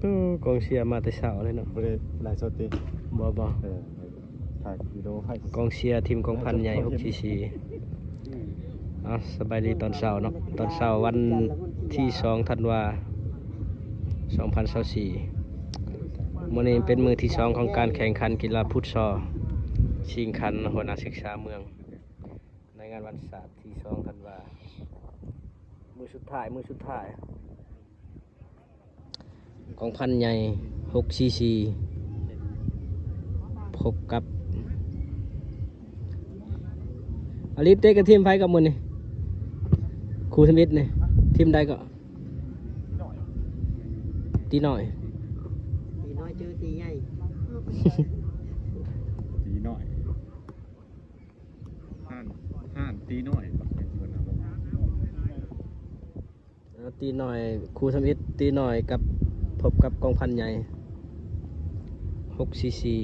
ໂອ້ ກອງເຊຍມາແຕ່ເຊົ້າເລີຍເນາະ. ບໍ່ໄດ້ໄລຟ໌ສົດຕິ? ບໍ່ ບໍ່. ເອີ ຖ່າຍວິດີໂອໃຫ້. ກອງເຊຍທີມກອງພັນໃຫຍ່ ຫົກສີ່ສີ່. ເອົາ ສະບາຍດີຕອນເຊົ້າເນາະ, ຕອນເຊົ້າວັນທີສອງທັນວາ ສອງພັນຊາວສີ່. ມື້ນີ້ເປັນມື້ທີສອງຂອງການແຂ່ງຂັນກິລາຟຸດຊໍຊິງຂັນຫົວໜ້າສຶກສາເມືອງ ໃນງານວັນຊາດທີສອງທັນວາ ມື້ສຸດທ້າຍ ມື້ສຸດທ້າຍ. ກອງພັນໃຫຍ່ ຫົກສີ່ສີ່ ພົບກັບ ອາລິດເຕະກັບທີມໃຜກັບມື້ນີ້? ຄູທຳອິດນີ້ ທີມໃດກໍ? ຕີນ້ອຍ. ຕີນ້ອຍເຈີຕີໃຫຍ່. ຕີນ້ອຍ ຫ້ານ ຫ້ານຕີນ້ອຍ. ເອີ ຕີນ້ອຍ ຄູທຳອິດ ຕີນ້ອຍກັບ ພົບກັບກອງພັນໃຫຍ່ ຫົກສີ່ສີ່.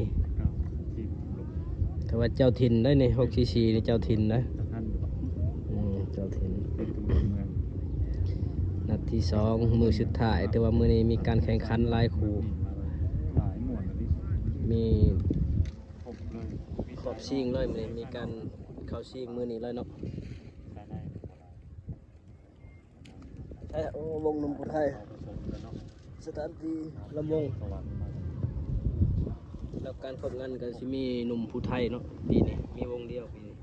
ແຕ່ວ່າເຈົ້າຖິ່ນໄດ໋ນີ້ ຫົກສີ່ສີ່ນີ້ເຈົ້າຖິ່ນໄດ໋. ອືມ ເຈົ້າຖິ່ນ. ນັດທີສອງ ມື້ສຸດທ້າຍ, ແຕ່ວ່າມື້ນີ້ມີການແຂ່ງຂັນຫຼາຍຄູ່ ມີຄອບຊິງເລີຍ ມື້ນີ້ມີການເຂົ້າຊິງມື້ນີ້ເລີຍເນາະ. ໃຊ່ ໂອ້ ວົງໜຸ່ມຜູ້ໄທ ສະຖານທີ່ລຳວົງ ແລ້ວການຄອບງານກໍຊິມີໜຸ່ມຜູ້ໄທເນາະ. ປີນີ້ມີວົງດຽວ ປີນີ້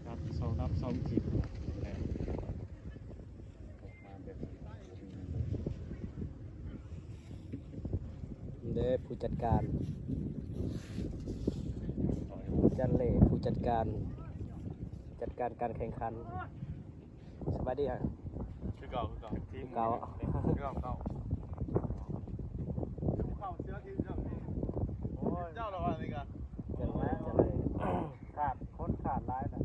ນັບສອງ ນັບສອງຈີບ ເດ້ ຜູ້ຈັດການ ຈັນເລ່ ຜູ້ຈັດການ ຈັດການການແຂ່ງຂັນ. ສະບາຍດີ. ຄືເກົ່າ ຄືເກົ່າ ຄືເກົ່າ ຄືເກົ່າ. ໂອ້ຍ ເຈົ້າລະວ່ານີ້ກະ ຈັນເລ່ ຈັນເລ່ ຂາດ ຄົນຂາດຫຼາຍນະ.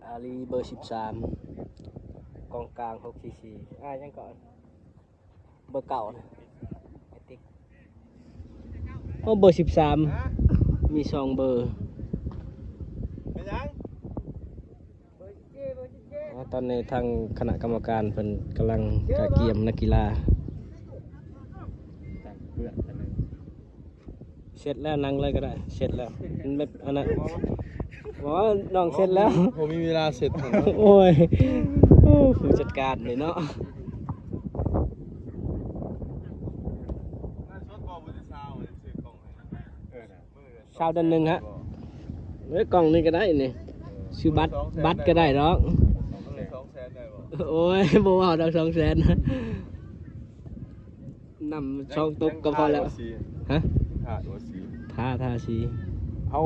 ອາລີ ເບີສິບສາມ ກອງກາງ ຫົກສີ່ສີ່. ອາ ຫຍັງເກາະ? ເບີເກົ້ານະ ໄອຕິກ. ໂອ້ ເບີສິບສາມ ມີສອງເບີ. ເປັນຫຍັງ? ອໍ ຕອນນີ້ທາງຄະນະກຳມະການເພິ່ນກຳລັງກະກຽມນັກກິລາ. ເສດແລ້ວ ນັ່ງເລີຍກໍໄດ້ ເສດແລ້ວ ມັນແບບອັນນັ້ນ. ໂອ້ ນ້ອງເສດແລ້ວ ບໍ່ມີເວລາເສດ. ໂອ້ຍ ໂອ້ ຜູ້ຈັດການນີ້ເນາະ. ຊາວດອນໜຶ່ງຮະ. ເອີ ກ້ອງນີ້ກໍໄດ້ນີ້ ຊື້ບັດ ບັດກໍໄດ້ດອກ. ໂອ້ຍ ບໍ່ເວົ້າດອກ ສອງແສນ ນຳຊ່ອງຕົກກໍພໍແລ້ວ. ຮະ? ຖ້າ ຖ້າ ຖ້າຊິ ເຮົາ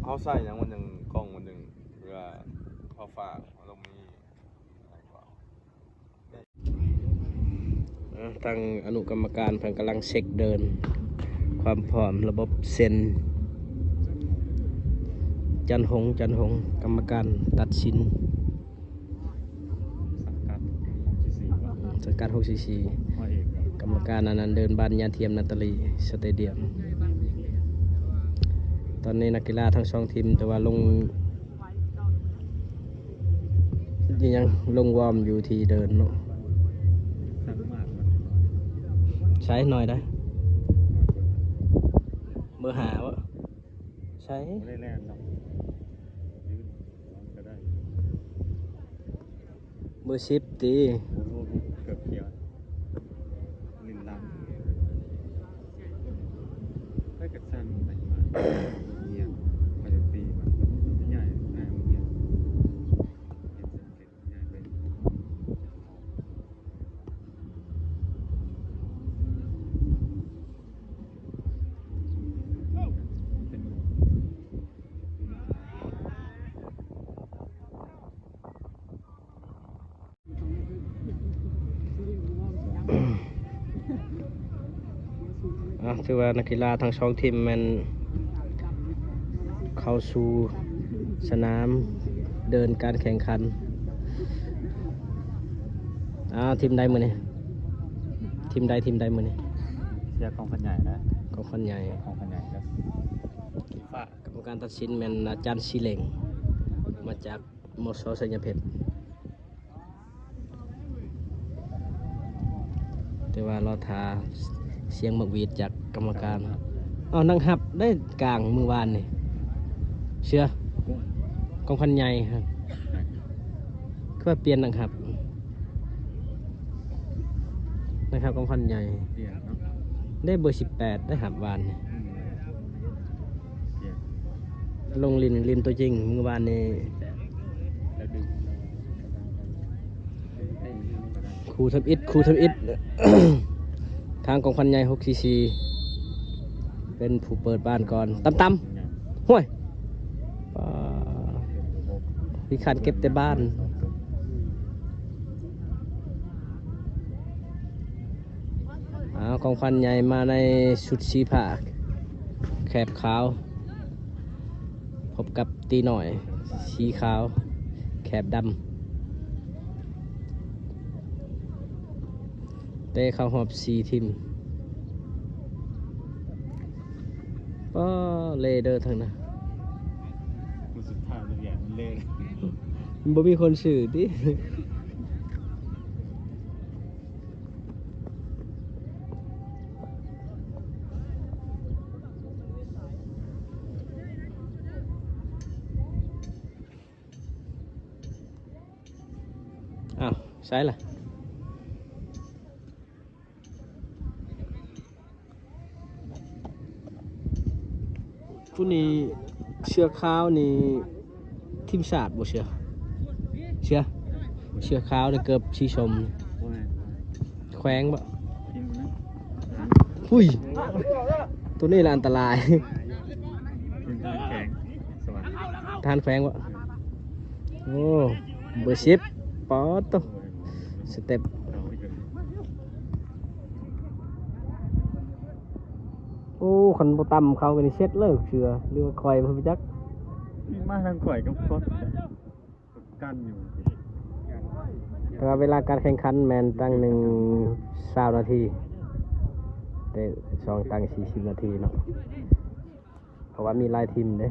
ເຮົາໃສ່ຫຍັງມັນຈັ່ງ ກ້ອງມັນຈັ່ງ ເວລາເຮົາຝາກ ເຮົາຕ້ອງມີ ເອີ ທາງອະນຸກຳມະການເພິ່ນກຳລັງເຊັກເດີ່ນ ຄວາມພ້ອມລະບົບເຊັນ. ຈັນຫົງ ຈັນຫົງ ກຳມະການຕັດສິນ. ສັງກັດຫົກສີ່ສີ່ ສັງກັດຫົກສີ່ສີ່ ກຳມະການອັນນັ້ນ ເດີ່ນບ້ານຍາທຽມນາຕາລີສະເຕດຽມ. ຕອນນີ້ນັກກິລາທັງສອງທີມ ແຕ່ວ່າລົງ ຍັງລົງວອມຢູ່ທີ່ເດີ່ນເນາະ. ໃສ່ໜ້ອຍໄດ໋ ເບີຫ້າບໍ່? ໃສ່ ບໍ່ໄດ້ແລ່ນດອກ ຢືນ ກໍໄດ້. ເບີສິບຕິ ໂອ້ໂຫ ເກືອບຂຽວ ຫຼິ້ນຫຼັງ ໄປກັດສັນໄປມາ ເຫຍ ໄປຕີ ໄປໃຫຍ່ ໃຫຍ່ ເຫຍ ເຫຍ ໃຫຍ່ໄປ. ອ່າ ຖືວ່ານັກກິລາທັງສອງທີມແມ່ນເຂົ້າສູ່ສະໜາມເດີ່ນການແຂ່ງຂັນ. ອ່າ ທີມໃດມື້ນີ້? ທີມໃດ ທີມໃດມື້ນີ້? ເຊຍກອງພັນໃຫຍ່ນະ ກອງພັນໃຫຍ່ ກອງພັນໃຫຍ່ເດີ. ກຳມະການຕັດສິນແມ່ນອາຈານສີເຫຼັ່ງ ມາຈາກ ມສ ໄຊຍະເພັດ. ແຕ່ວ່າລໍຖ້າສຽງໝາກຫວີດຈາກກຳມະການ. ເອົາ ນັກຮັບໄດ້ກາງມື້ວານນີ້ ເຊື່ອ ກອງພັນໃຫຍ່ ຄືວ່າປ່ຽນນັກຮັບ ນັກຮັບກອງພັນໃຫຍ່ ປ່ຽນເນາະ ໄດ້ເບີສິບແປດ ໄດ້ຮັບວານນີ້. ລົງຫຼິ້ນ ຫຼິ້ນຕົວຈິງມື້ວານນີ້ ຄູ່ທຳອິດ ຄູ່ທຳອິດ ທາງກອງພັນໃຫຍ່ ຫົກສີ່ສີ່ ເປັນຜູ້ເປີດບ້ານກ່ອນ ຕ່ຳໆ ຫ້ວຍ ປາ ພິການເກັບແຕ່ບ້ານ. ອ້າວ ກອງພັນໃຫຍ່ມາໃນຊຸດສີຟ້າແຂບຂາວ ພົບກັບຕີນ້ອຍສີຂາວແຂບດຳ ເຕະເຂົ້າຮອບສີ່ທີມ. ປ້າ ເລເດີທັງນັ້ນ ຜູ້ສຸດທ້າຍມັນຢາກມັນເລ ມັນບໍ່ມີຄົນຊື້ຕິ. ອ້າວ ໃສລະ? ຜູ້ນີ້ເສື້ອຂາວນີ້ທີມຊາດບໍ່ເສື້ອ? ເສື້ອ ເສື້ອຂາວນີ້ເກີບສີສົ້ມ ບໍ່ແມ່ນ ແຂວງບໍ່? ທີມນັ້ນ ອຸ້ຍ ໂຕນີ້ລະອັນຕະລາຍ ທີມທະຫານແຂວງ ສະຫວັນ ທະຫານແຂວງບໍ່? ໂອ້ ເບີສິບ ປາດໂຕ ສະເຕັບ ໂອ້ ຄັນບໍ່ຕຳເຂົາກະນີ້ເສັດເລີຍເສື້ອ ຫຼືວ່າຂ້ອຍບໍ່ຮູ້ຈັກ ມາທາງຂ້ອຍກັບຄົນກັນຢູ່ ແຕ່ວ່າເວລາການແຂ່ງຂັນແມ່ນຕັ້ງໜຶ່ງຊາວນາທີ ແຕ່ສອງຕັ້ງສີ່ສິບນາທີເນາະ ເພາະວ່າມີຫຼາຍທີມເດ້.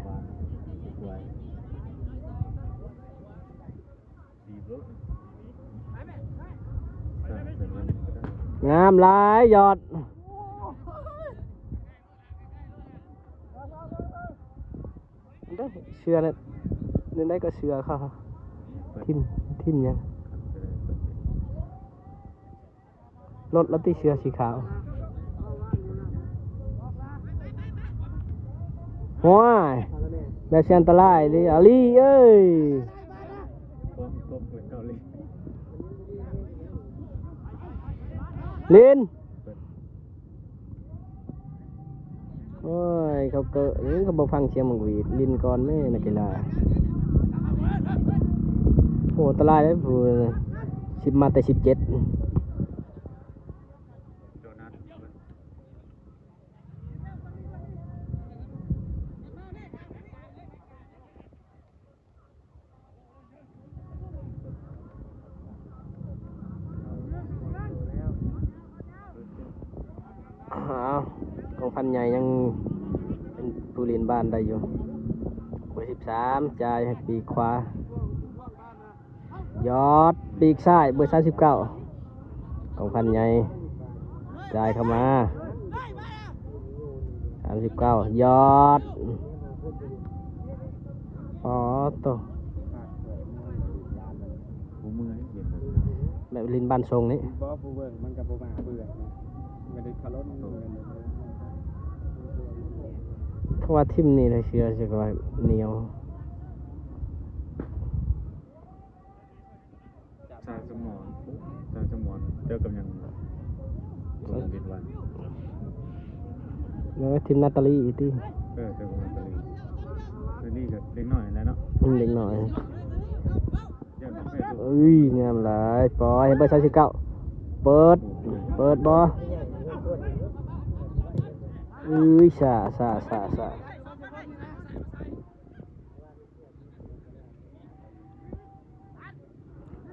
ງາມຫຼາຍ ຍອດ ເດ້ ເສື້ອນັ້ນ ແນວໃດກໍເສື້ອເຂົາ ທີມ ທີມຫຍັງ? ລົດລະຕິເສື້ອສີຂາວ ໂອ້ຍ ແບບຊິອັນຕະລາຍເລີຍ ອາລີເອີຍ ຫຼິ້ນ ໂອ້ຍ ເຂົາເກີ ເຂົາບໍ່ຟັງສຽງໝາກຫວີດ ຫຼິ້ນກ່ອນແມ້ນັກກິລາ ໂອ້ ອັນຕະລາຍເດ້ ຜູ້ສິບ ມາແຕ່ສິບເຈັດ. ອ້າວ ກອງພັນໃຫຍ່ຍັງເປັນຜູ້ຫຼິ້ນບ້ານໄດ້ຢູ່ ເບີສິບສາມ ຈ່າຍໃຫ້ປີກຂວາ ຍອດ ປີກຊ້າຍ ເບີສາມສິບເກົ້າ ກອງພັນໃຫຍ່ ຈ່າຍເຂົ້າມາ ສາມສິບເກົ້າ ຍອດ ອໍໂຕ ແບບຫຼິ້ນບ້ານຊົງນີ້ ບໍ່ ຜູ້ເບິ່ງມັນກໍບໍ່ມາເບື່ອນະ ມັນໄດ້ຄາລົນ ເພາະວ່າທີມນີ້ລະເຊື່ອ ເຊື່ອວ່າໜຽວ. ສາຍສະໝອນ ສາຍສະໝອນ ເຈີກັບຫຍັງ? ເອີ ທີມນາຕາລີອີກຕິ ເອີ ເຈີກັບນາຕາລີ ນາຕາລີກໍເດັກນ້ອຍແຫຼະເນາະ ອືມ ເດັກນ້ອຍ ເອີຍ ງາມຫຼາຍ ປ່ອຍໃຫ້ເບີສາມສິບເກົ້າ ເປີດ ເປີດບໍ່ ເອີຍ ຊ້າ ຊ້າ ຊ້າ ຊ້າ.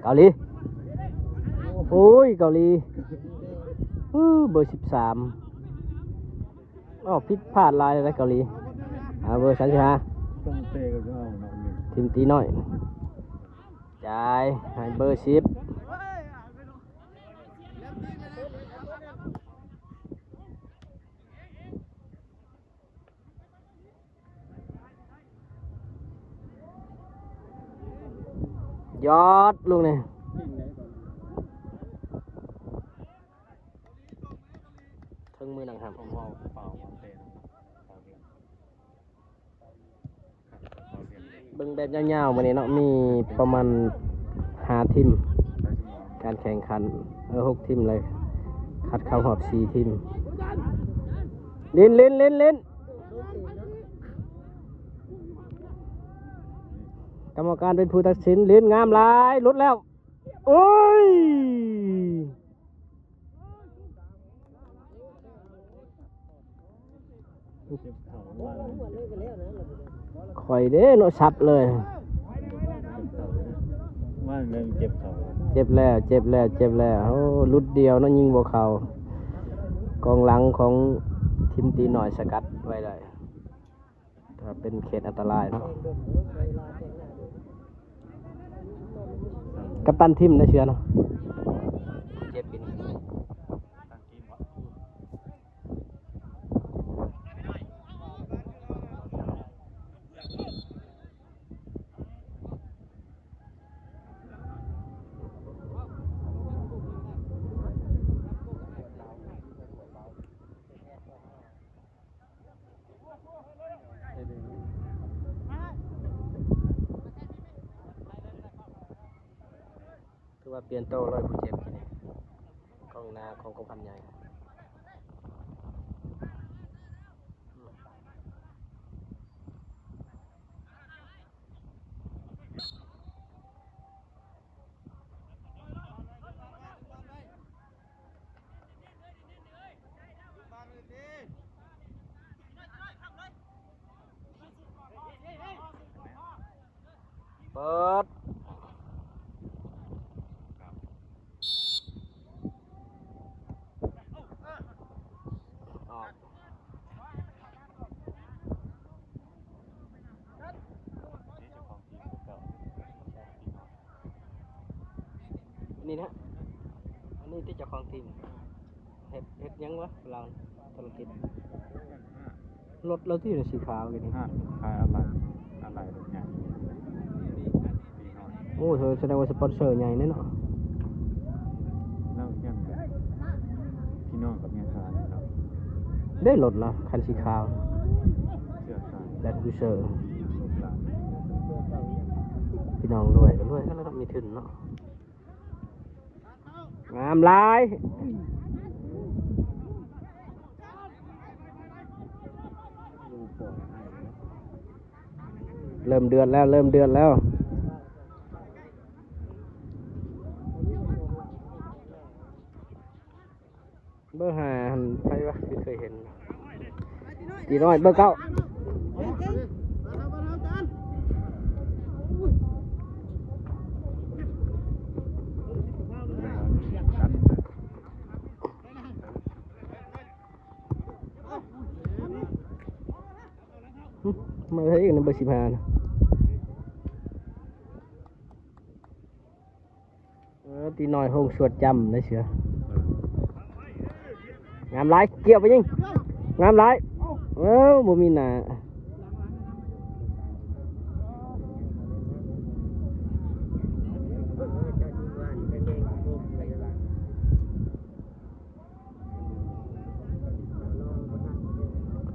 ເກົາຫຼີ ໂອ້ຍ ເກົາຫຼີ ເອີ ເບີສິບສາມ ອ້າວ ຜິດພາດຫຼາຍແລ້ວເກົາຫຼີ ອ່າ ເບີສາມສິບຫ້າ ທີມຕີນ້ອຍ ຈ່າຍໃຫ້ເບີສິບ. ຍອດລູກນີ້ ເທິງມືໜັງຫຳ. ເບິ່ງແບບຍາວໆມື້ນີ້ເນາະ ມີປະມານຫ້າທີມ ການແຂ່ງຂັນ ເອີ ຫົກທີມເລີຍ ຄັດເຂົ້າຮອບສີ່ທີມ. ຫຼິ້ນ ຫຼິ້ນ ຫຼິ້ນ ຫຼິ້ນ ກຳມະການເປັນຜູ້ຕັດສິນ. ຫຼິ້ນງາມຫຼາຍ ຫຼຸດແລ້ວ. ໂອ້ຍ ຂ້ອຍເດ້ເນາະ ສັບເລີຍ. ວ່າເລື່ອງເຈັບເຂົ່າ ເຈັບແລ້ວ ເຈັບແລ້ວ ເຈັບແລ້ວ. ໂອ້ ຫຼຸດດຽວເນາະ ຍິງບໍ່ເຂົ້າ. ກອງຫຼັງຂອງທີມຕີນ້ອຍສະກັດໄວ້ໄດ້. ແຕ່ວ່າເປັນເຂດອັນຕະລາຍເນາະ. ກັບຕັນທີມໄດ້ເຊື່ອເນາະ ເຈັບປີນີ້. ຖືວ່າປ່ຽນໂຕເລີຍຜູ້ເຈັບນີ້ ກອງໜ້າຂອງກອງພັນໃຫຍ່. ເປີດ ອອກ. ອັນນີ້ນະ ອັນນີ້ຕິເຈົ້າຂອງທີມ ເຮັດ ເຮັດຫຍັງວະລາວ ທຸລະກິດ ລົດລາວຕິ ສີຂາວນີ້ ຮ້ານຂາຍອາໄຫຼ່ ອາໄຫຼ່ລົດໃຫຍ່. ໂອ້ ສະແດງວ່າສະປອນເຊີໃຫຍ່ແນ່ເນາະ. ລາວຍັງແບບພີ່ນ້ອງກັບເມຍຊາເນາະ. ເດ້ລົດລາວຄັນສີຂາວ ເສື້ອຂາວ ແລນຄຣູເຊີ ລູກຫຼານ ພີ່ນ້ອງລວຍກໍລວຍກັນແລ້ວເນາະ ມີທຶນເນາະ. ງາມຫຼາຍ ເລີ່ມເດືອດແລ້ວ ເລີ່ມເດືອດແລ້ວ. ເບີຫ້າຫັ້ນໃຜວະ ຄືເຄີຍເຫັນ ຕີນ້ອຍເບີເກົ້າ. ມາໃສ່ອີກນະ ເບີສິບຫ້ານະ. ເອີ ຕີນ້ອຍໂຮງຊວດຈຳໄດ້ເສືອ. ງາມຫຼາຍ ກ່ຽວໄປຍິງ ງາມຫຼາຍ. ເອີ ບໍ່ມີໜ້າ.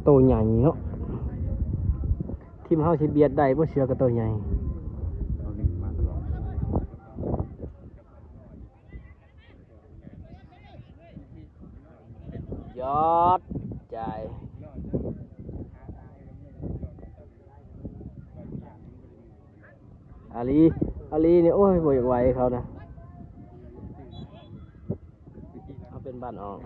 ໂຕໃຫຍ່ເນາະ ທີມເຮົາຊິບຽດໄດ້ບໍ່ ເສືອກໍໂຕໃຫຍ່. ຍອດ ຈ່າຍ ອາລີ ອາລີນີ້ ໂອ້ຍ ບໍ່ຢາກໄຫວເຂົານະ. ເອົາເປັນບ້ານອອກ